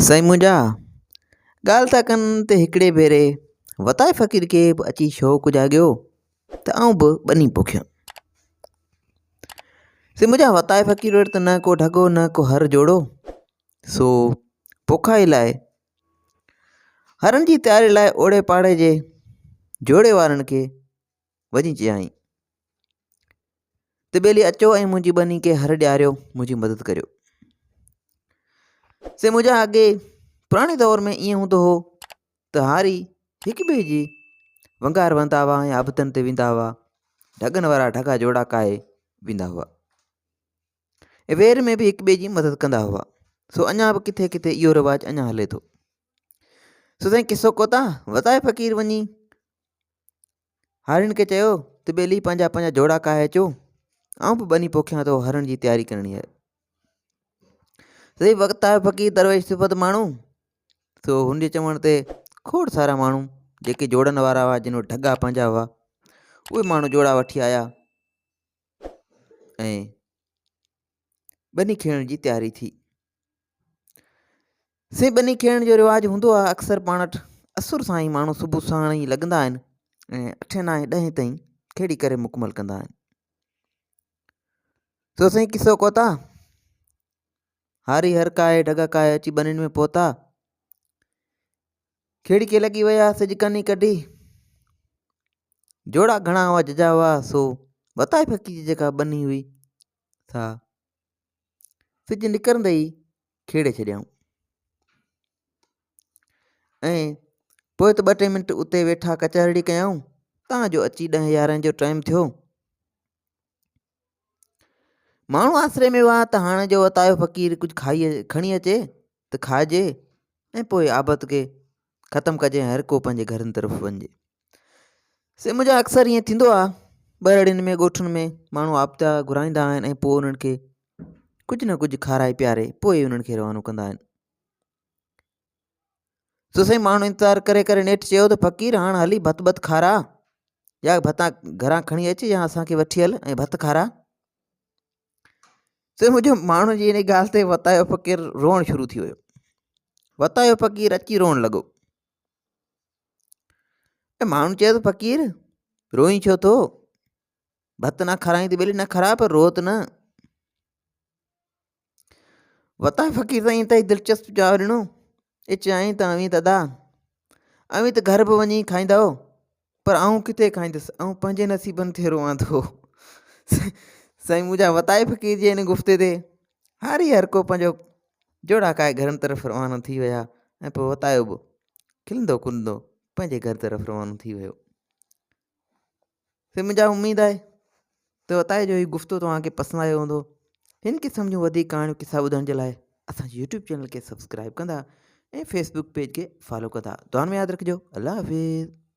سائين منهنجا، ڳالهه ٿا ڪن ته هڪڙي ڀيري وتائي فقير کي به اچي شوق جاڳيو ته آئون به ٻني پوکيان. سائين منهنجا، وتائي فقير وٽ ته نه ڪو ڍڳو نه ڪو هر جوڙو، سو پوکائي لاء هرن جي تياري لاء اوڙي پاڙي جي جوڙي وارن کي وڃي چيائين ته ٻيلي اچو ۽ منهنجي ٻني کي هر ڏياريو منهنجي مدد ڪريو. سي منهنجا اڳي پراڻي دور ۾ ائين هوندو هو ته هاري هڪ ٻئي جي ونگار وهندا هئا ۽ آبتن تي ويندا هئا ڍڳن وارا ڍڳا جوڙا ڪاهي ويندا هئا ۽ وير ۾ به هڪ ٻئي جي مدد ڪندا هئا سو اڃا به ڪٿي ڪٿي اهو رواج اڃا هلي ٿو. سو سائين قصو ڪوتا وتائي فقير وڃي هارين کي چيو ته ٻيلي پنهنجا پنهنجا جوڙا ڪاهي اچو، آئون به ٻني پوکيان ٿو، هرڻ جي تياري ڪرڻي آهي. سائين وقت آيو فقير درويش صفت ماڻهو، سو هن جي چوڻ تي کوڙ سارا ماڻهو جيڪي جوڙن وارا هئا، جن وٽ ڍڳا پنهنجا هئا، اهي ماڻهو جوڙا وٺي آيا ۽ ٻني کيڙڻ جي تياري ٿي. سائين ٻني کيڙڻ جو رواج هوندو آهي اڪثر پاڻ وٽ اسر سان ئي ماڻهو صبح ساڻ ئي لڳندا آهن ۽ اٺين نائين ڏهين تائين کيڙي ڪري مڪمل ڪندا آهن. سو سائين قصو ڪوتا هاري هر ڪاهي ڍڳا ڪاهي اچي ٻنين ۾ پهتا. کيڙي کي لڳي ويا سج ڪني ڪڍي. جوڙا گهڻا هئا ججا هئا سو وتائي فقير جي جيڪا ٻني هئي سا سج نڪرندي ئي کيڙي ڇڏيائون ۽ پوء ته ٻه ٽي منٽ اتي ويٺا ڪچهرڙي ڪيائون تان جو اچي ڏهين يارهين جو ٽائيم ٿيو. ماڻهو آسري ۾ هئا ته هاڻي جو وتايو فقير ڪجهه کائي کڻي اچي ته کائجي ۽ پوء آبت کي ختم ڪجي ۽ هر ڪو پنهنجي گهرن طرف وڃجي. سي منهنجا اڪثر ائين ٿيندو آهي ٻهراڙين ۾ ڳوٺن ۾ ماڻهو آبتا گهرائيندا آهن ۽ پوء انهن کي ڪجهه نه ڪجهه کارائي پياري پوء انهن کي روانو ڪندا آهن. سو سائين ماڻهو انتظار ڪري ڪري نيٺ چيو ته فقير هاڻ هلي ڀت ڀت کارا يا ڀتان گهران کڻي اچ يا اسان کي وٺي هل ۽ ڀت کارا. سو منهنجو ماڻهو جي ان ڳالهه تي وتايو فقير روئڻ شروع ٿي ويو. وتايو فقير اچي روئڻ لڳو. ۽ ماڻهن چيو ته فقير روئين ڇو ٿو؟ ڀت نه کارائين ته ٻيلي نه کاراء پر روء ته نه. وتائي فقير سائين انتهائي دلچسپ جواب ڏنو. اي چيائين ته اوهين ته ادا اوهين ته گهر به وڃي کائيندؤ پر آئون ڪٿي کائيندس آئون پنهنجي نصيبن تي روئان ٿو. سائين منهنجا وتائي فقير جي ان گفتي تي هاري هر ڪو پنهنجو جوڙا کائي گهرن طرف روانو ٿي ويا ۽ پوء وتايو به کلندو ڪڏندو پنهنجي گهر طرف روانو ٿي ويو. سي منهنجا اميد آهي ته وتائي جو هي گفتو توهان کي پسند آيو هوندو. هن قسم جون وڌيڪ ڪهاڻيون قصا ٻڌڻ جي لاء اسان جي يوٽيوب چينل کي سبسڪرائب ڪندا ۽ فيسبوڪ پيج کي فالو ڪندا. دعائن ۾ ياد رکجو. الله حافظ.